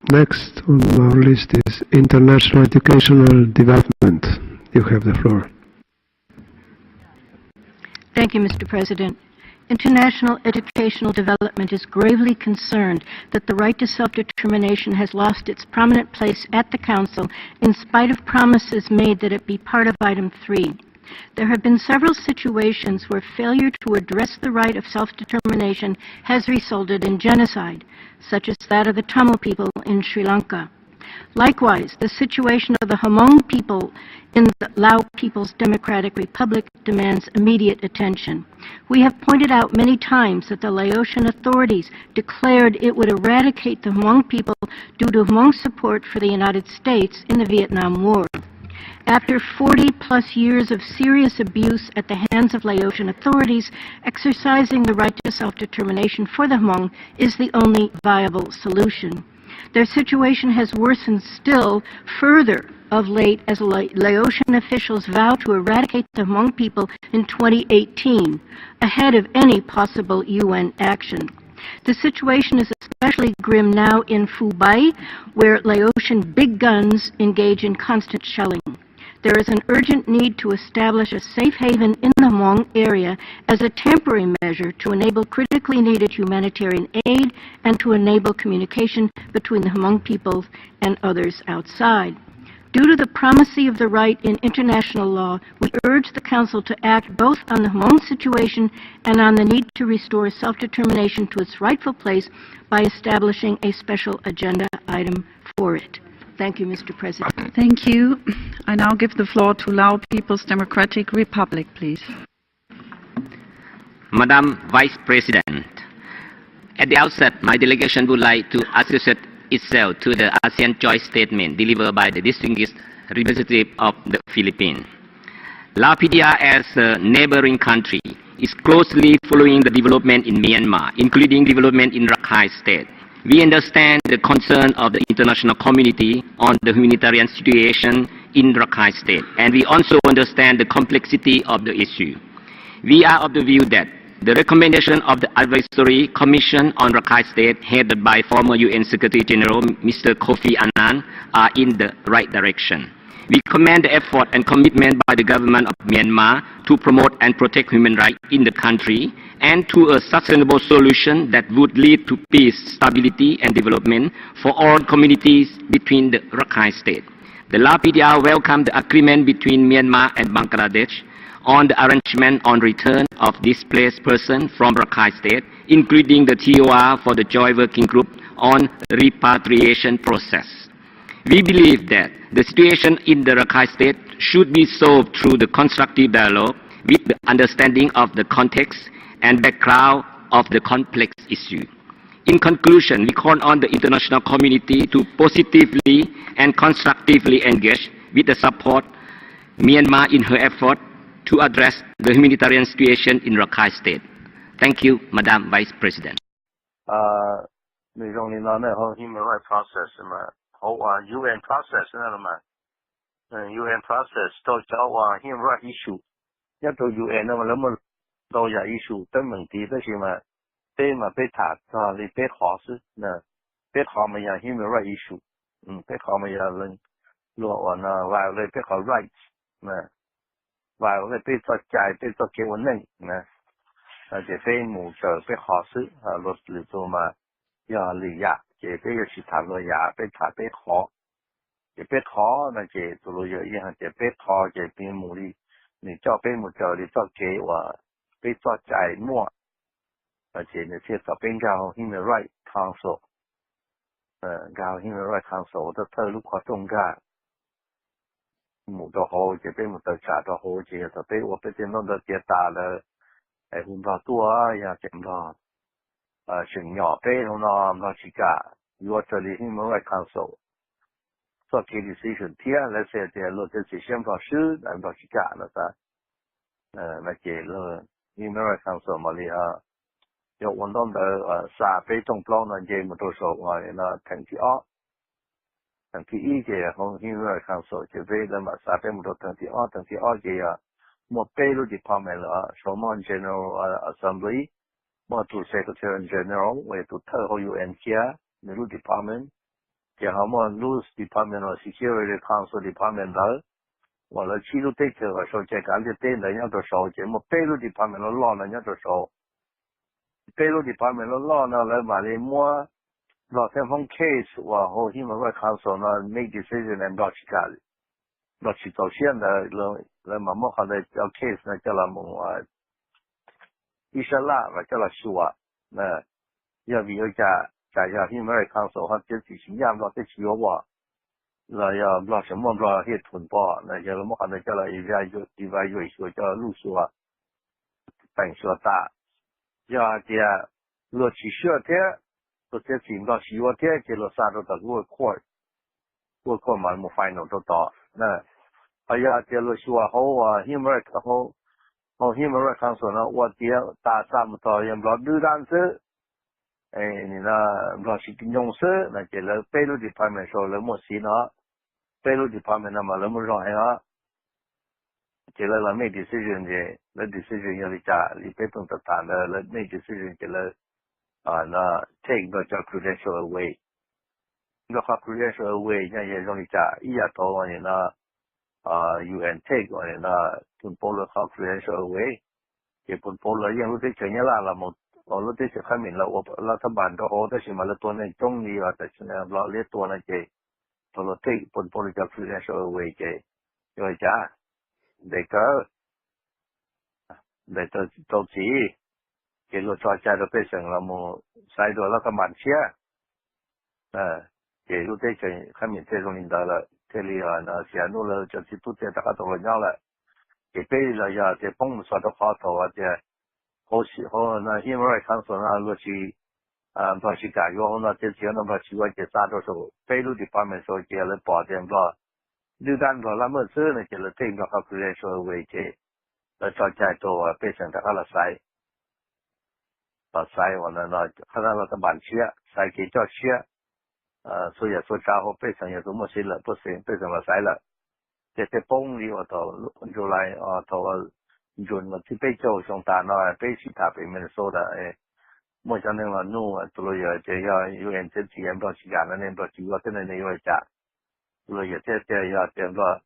Next on our list is international educational development. You have the floor. Thank you, Mister President. International educational development is gravely concerned that the right to self-determination has lost its prominent place at the Council in spite of promises made that it be part of item three. There have been several situations where failure to address the right of self-determination has resulted in genocide, such as that of the Tamil people in Sri Lanka. Likewise, the situation of the Hmong people in the Lao People's Democratic Republic demands immediate attention. We have pointed out many times that the Laotian authorities declared it would eradicate the Hmong people due to Hmong support for the United States in the Vietnam War. After forty plus years of serious abuse at the hands of Laotian authorities, exercising the right to self-determination for the Hmong is the only viable solution. Their situation has worsened still further of late as La- Laotian officials vow to eradicate the Hmong people in twenty eighteen, ahead of any possible U N action. The situation is especially grim now in Phu Bai, where Laotian big guns engage in constant shelling. There is an urgent need to establish a safe haven in the Hmong area as a temporary measure to enable critically needed humanitarian aid and to enable communication between the Hmong people and others outside. Due to the primacy of the right in international law, we urge the Council to act both on the Hmong situation and on the need to restore self-determination to its rightful place by establishing a special agenda item for it. Thank you, Mister President. Thank you. I now give the floor to Lao People's Democratic Republic, please. Madam Vice President, at the outset, my delegation would like to associate itself to the ASEAN joint statement delivered by the distinguished representative of the Philippines. Lao P D R, as a neighboring country, is closely following the development in Myanmar, including development in Rakhine State. We understand the concern of the international community on the humanitarian situation in Rakhine State, and we also understand the complexity of the issue. We are of the view that the recommendation of the Advisory Commission on Rakhine State, headed by former U N Secretary General Mister Kofi Annan, are in the right direction. We commend the effort and commitment by the government of Myanmar to promote and protect human rights in the country and to a sustainable solution that would lead to peace, stability, and development for all communities between the Rakhine State. The Lao P D R welcome the agreement between Myanmar and Bangladesh on the arrangement on return of displaced persons from Rakhine State, including the T O R for the Joint Working Group on Repatriation Process. We believe that the situation in the Rakhine State should be solved through the constructive dialogue with the understanding of the context and background of the complex issue. In conclusion, we call on the international community to positively and constructively engage with the support Myanmar in her effort to address the humanitarian situation in Rakhine State. Thank you, Madam Vice President. Nws zoo li no na, hauv human rights process mas, hauv uas U N process na mas, U N process rau cov uas human rights issue nyob rau U N no mas lawv muaj ntau yam issue teeb meem tid, tab sis mas peb mas peb tham txog li peb qhov xwb. Peb qhov mas yog human rights issue, peb qhov mas yog luag uas no violate peb qhov rights, violate peb txoj cai, peb txoj kev ua neej na. Ces peb mus raws peb qhov xwb, luag lwm tus mas yog lwm yam, ces peb yuav tsis tham luag yam, peb tham peb qhov. Ces peb qhov no ces tus luag yog ib yam, ces peb qhov ces peb mus li, nws coj peb mus raws li txoj kev uas peb txoj cai muaj. Ces nws thiaj txog peb nkag hauv Human Rights Council, nkag hauv Human Rights Council ua thawj thawj lub qhov rooj nkag mus rau hauv, ces peb mus tawm tsam rau hauv, ces yog thaum peb ua peb tej ntaub ntawv tiav tas lawm, es hu Nplog tuaj, yog tias Nplog tseem nyom peb hauv no, Nplog tsis kam yuav raws li Human Rights Council txoj kev decision thiab, lawv xav tias luag tej txiv siab Nplog swb, Nplog tsis kam no xav. No ces Human Rights Council mam li yog ua ntaub ntawv xa peb rooj plaub no nce mus rau saum no theem thib ob. Theem thib ib ces hauv Human Rights Council ces peb lawv mam xa peb mus rau theem thib ob, theem thib ob ces yog muaj peb lub department lawm, saum muaj General Assembly, muaj tus Secretary General uas yog tus thawj hauv U N thiab nws lub department, Ces ho muaj lub Department of Security Council Department ntawd uas lawv tsib lub teb chaws uas sau cai kav liaj teb ntawd nyob rau saud, ces muaj peb lub department loj loj no nyob rau saud. Peb lub department loj loj no lawv mam li muab Nplog thiab Hmoob case uas hauv Human Rights Council no make decision es Nplog tsis kam, Nplog tsis txaus siab ntawd, lawv mam muab qhov ntawd cov case no coj los mus ib sab laj los coj los xyuas. Yog vim ua cas, cas yog Human Rights Council ho txiav txim tsis ncaj Nplog thiab tsis yuav ua, los yog Nplog tseem muaj Nplog hiaj thum pom no, yog lawv muab qhov ntawd coj los evaluate xyuas, coj los luj xyuas, peem xyuas tas. Yog hais tias luag tsis sure thiab, luag txiav txim Nplog tsis yuav thiab ces luag xa rau tom World Court, World Court mas mus final rau tod. Ho yog hais tias luag xyuas hauv Human Rights, hauv Human Rights Council no ua tiav tas xa mus txog yog Nplog dwb dab xwb, Nplog tsis nyoog xwb no ces lawv peb lub department saud lawv muaj xis no, peb lub department no mas lawv muaj zog heev os. Ces lawv los make decision ces lawv decision yog li cas li peb pheej tham tham ntawd, lawv make decision ces lawv no take Nplog cov credential away. Nplog qhov credential away no yog zoo li cas? Ib yam thaum no UN take no, pun pab lawv qhov credential away, ces pun pab lawv yeej lub teb chaws Nyab Laj los mus lub teb chaws Khab Mim los ua lab thab npas rau hauv, tab sis mas lawv tua neeg coob li os, tam sim no Nplog liab tua no ces thaum luag take pun pab lawv cov credential away ces yuav li cas? Ntes kawg, ntes tau txiv, ces luag tso cai rau pej xeem los mus xaiv dua lab thab npas tshiab. Ces lub teb chaws Khab Mim thiaj zoo li ntawd lawm, thiaj li Xia Nub lawv cov txiv tub thiaj rov qab tau los nyob lawm. Ces peb los yog tias poob mus txog rau qhov thaum tias hauv Human Rights Council no luag tsis, Nplog tsis kam yuav hauv no, txiav txim no Nplog tsis yuav ces xa rau saum peb lub department saud ces lawv pom tias Nplog dwb dab Nplog laj maj xwb no ces lawv take Nplog qhov credential away ces lawv tso cai rau pej xeem rov qab los xaiv, los xaiv uas qhab nab laj thab npas tshiab, xaiv kev coj tshiab. Txhua yam txhua tsav hauv pej xeem yog tus muaj xib lawm, pej xeem los xaiv lawm. Ces thiaj poob li uas thaum July, thaum June uas thib peb caug xyoo tas no peb sib tham pem Minnesota, muaj cov neeg los nug tus lawyers tias yog UN txiav txim Nplog tsis kam no ne, Nplog tsis yuav thiab ne, nej yuav li cas? Tus lawyers thiaj tias yog tias Nplog,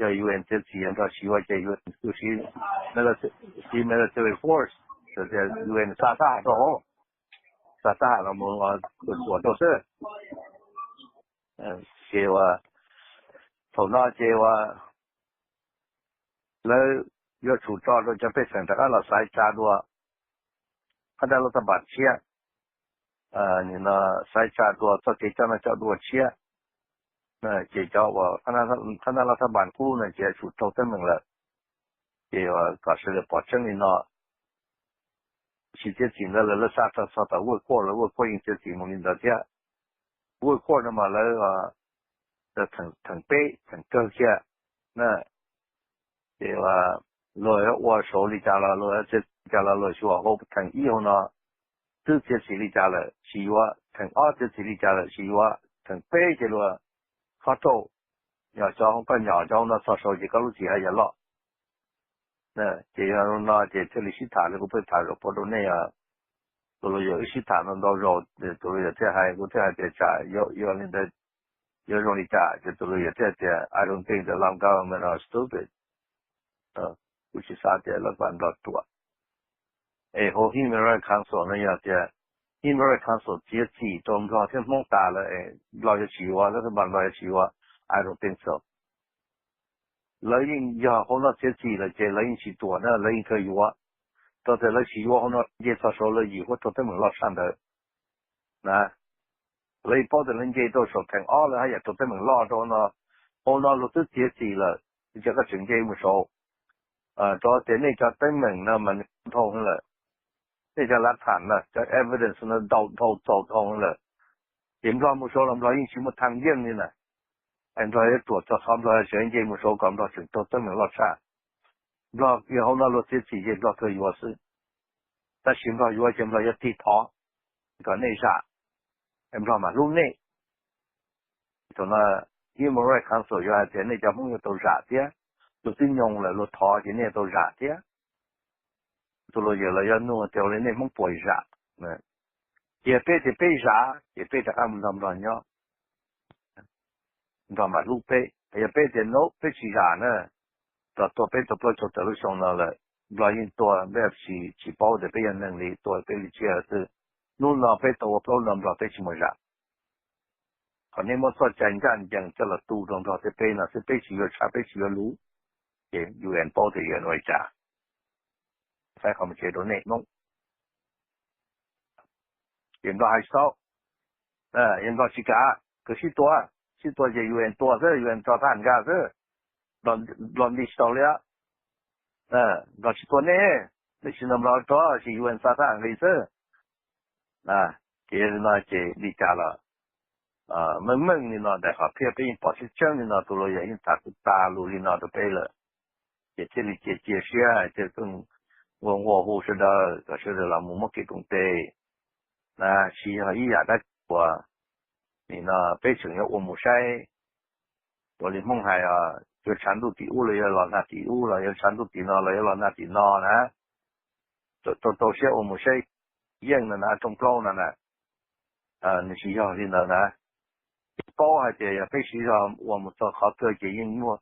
yog UN txiav txim Nplog tsis yuav ces UN kuj siv, siv military force, tias UN xa thab ham rau hauv, xa thab ham los mus tuam tuam rau xwb. Ces uas thaum no ces uas lawv yuav tsum tso rau cov pej xeem rov qab los xaiv tsa dua qhab nab laj thab npas tshiab, xaiv tsa dua txoj kev coj noj coj ua tshiab. Ces cov uas qhab nab laj thab npas qub no ces yuav tsum raug teeb meem lawm. Ces uas kom sawv daws pom tseeb li no, tsis txiav txim ntawd lawm lawv xa txog tom World Court lawm, World Court yeej txiav txim mus li ntawd thiab. World Court no mas lawv theem peb theem kawg kiag na. Ces luag yuav ua saud li cas los luag yuav txiav txim li cas los luag xyuas hauv theem ib hauv no twb txiav txim li cas lawm tsis yuav, theem ob txiav txim li cas lawm tsis yuav, theem peb ces luag khob rauj, yog cov hauv koj nyom cov hauv no txog saud ces koj lub txim haj yam loj. Ces yog no ces thiaj li sib tham li kuv pheej tham zaum pov rau nej, tus lawyers wb sib tham ntau ntau zaus, tus lawyers thiaj hais, kuv thiaj hais tias tsam yuav li ntawd yuav zoo li cas, ces tus lawyers thiaj tias I don't think the Lao government are stupid. Kuv tsis xav tias lawv vam Nplog ruam. Es hauv Human Rights Council no yog tias Human Rights Council txiav txim rau Nplog thiab Hmoob tas lawm es Nplog yuav tsis yuav, lawv Nplog yuav tsis yuav, I don't think so. Lawv yeej yog hauv no txiav txim lawm ces lawv yeej tsis tuam na, lawv yeej kawg yuav. Rau tias lawv tsis yuav hauv no nce txog saud lawv yim huab raug teeb meem loj tshaj ntawd na. Lawv yeej paub tias lawv nce rau saum theem ob lawv haj yam raug teeb meem loj rau no. Hauv no luag twb txiav txim lawm, cas koj tseem nce mus saud? Rau tias nej cov teeb meem no mas nws dhau heev lawm, nej cov lav tham no cov evidence no ntau dhau txaus dhau heev lawm. Ces Nplog mus saud los Nplog yeej tsis muaj thaj yeej li na. Es Nplog yuav ruam txog qhov Nplog tseem nce mus saud kom Nplog tseem raug teeb meem loj tshaj. Nplog yog hauv no luag txiav txim ces Nplog kawg yuav xwb. Tab sis Nplog yuav ces Nplog yuav tig thov kom nej zam, es Nplog mam hlub nej. Thaum no Human Rights Council yuav hais tias nej cov Hmoob yuav tau zam thiab, luag twb nyoog lawm luag thov ces nej yuav tau zam thiab. Tus lawyers los yuav nug tias ua li nej Hmoob puas zam? Ces peb tias peb zam ces peb rov qab mus nrog Nplog nyob. Nplog mam hlub peb. Yog peb tias no peb tsis zam na, Nplog tua peb tau plaub caug tawm lub xyoo no lawm, Nplog yeej tua peb tsis paub tias peb yog neeg li, tua peb li tsiaj xwb. Hnub no peb tau ua plaub no Nplog peb tsis mus zam. Qhov nej muab txoj cai ncaj ncees coj los tu rau Nplog thiab peb no xwb, peb tsis yuav tshav peb tsis yuav lus, ces U N paub tias U N ua li cas. Faib qhov mus tsev rau nej Hmoob. Ces Nplog hais xaub, yog Nplog tsis kam, kawg sib tua, sib tua ces U N tua xwb, U N tso thab ham nkag xwb. Nplog nti tsis tau li, Nplog tsis tua nej, nej tsis nrog Nplog rog ces U N xa thab ham nqis xwb. Ces yog li no ces li cas los meej meej li no, daim qhov phiaj peb yeej pom tseeb tseeb li no, tus lawyers yeej tham tag lus li no rau peb lawm, ces thiaj li cia cia siab hais tias pheej nqua nqua hu sawv daws kom sawv daws los mus muab kev koom tes na, tsis yog ib yam dab tsi uas nim no peb tseem yuav ua mus saib. Ua li Hmoob hais, yuav tshav ntuj tim ub los yuav los nag tim ub, los yuav tshav ntuj tim no los yuav los nag tim no na. Tau tau siab ua mus saib yeej no na, rooj plaub no na. Nws tsis yog li ntawd na. Paub hais tias yog peb siv zog ua mus txog qhov kawg ces yeej muaj,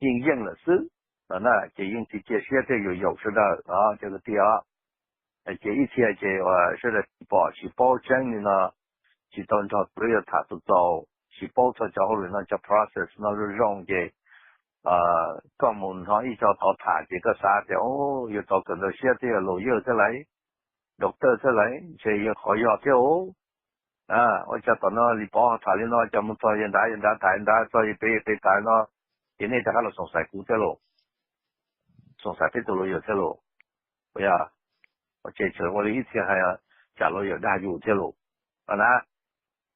yeej yeej lawm xwb no na, ces yeej tsis cia siab thiaj yuav yaum sawv daws os cov kwv tij os. Ces ib txhia ces uas sawv daws tsis pom tsis paub tseeb li no, tsis tau nrog lawv yuav tham tus txaus, tsis paub txog cov hauj lwm no cov process no zoo zoo ces koj mus hnov ib co tod tham ces koj xav tias yuav tau kawm ntawv siab thiab yog lawyer thiab lauj, doctor thiab lauj, ntshe yog qhov yog thiab os. Ua cas tom no Lis Pov ho tham li no, cas mus txog yawg nrad, yawg nrad tham nrad, txog yawg pem, yawg pem tham no, ces nej rov qab los xoom xaiv kuv thiab lauj, xoom xaiv peb tus lawyer thiab lauj. Yog, ua ces tseem ua li ib txhia hais, tsam lawyer dag yus thiab lauj. Os na,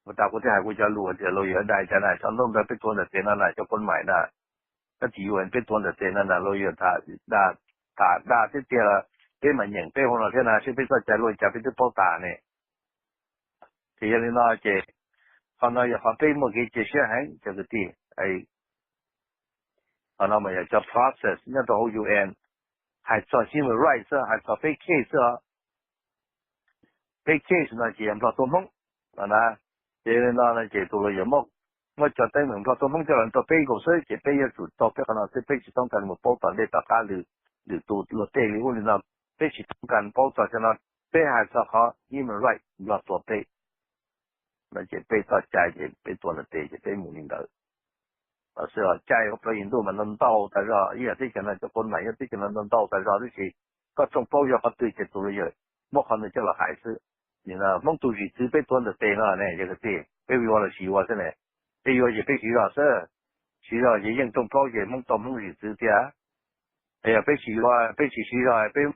ua tas kuv thiaj hais kuv cov lus tias lawyer dag cas na, cov ntaub ntawv peb tuav ntawm tes no na, cov koj maim na, koj tsis yuav peb tuav ntawm tes no na, lawyer tham dag, tham dag tiag tiag, peb mam nyeem peb hauv no thiab na, seb peb txoj cai luaj cas peb twb paub tas ne. Ces yog li no ces qhov no yog qhov peb muaj kev cia siab heev cov kwv tij. Qhov no mas yog cov process nyob rau hauv U N, hais txog human rights xwb, hais txog peb case xwb os. Peb case no ces yog Nplog tua Hmoob no na. Ces li no ces tus lawyer muab, muab cov teeb meem Nplog tua Hmoob coj los rau peb nkaus xwb, ces peb yuav tsum tau peb qhov no xwb, peb tsis toob kas mus paub tom ntej tom qab lwm, lwm tus luag tej li ub li no, peb tsis toob kas paub txog cov no. Peb hais txog qhov human rights Nplog tua peb no ces peb txoj cai ces peb tuav ntawm tes ces peb mus li ntawd. Los xwb os, cai ua plaub yim ntuj mas ntau ntau tas zog, ib yam teb chaws no cov koj maim, ib yam teb chaws no ntau ntau tas zog, tab sis koj tshooj plaub yog qhov twg ces tus lawyer muab qhov ntawd coj los hais xwb. Nim no Hmoob tus zim txwv peb tuav ntawm tes no ne, yog kwv tij, peb yuav los tsis yuav xwb ne. Peb yuav ces peb siv zog xwb, siv zog ces yeej tshooj plaub ces Hmoob tau Hmoob zim txwv thiab. Yog peb tsis yuav, peb tsis siv zog, peb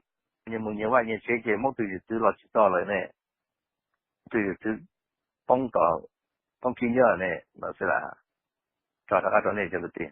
nyias mus nyias vaj nyias tsev ces Hmoob tus zim txwv los tsis txog lawm ne. Tus zim txwv poob, poob khib nyiab ne, no xwb las. Tso rov qab rau nej cov kwv tij.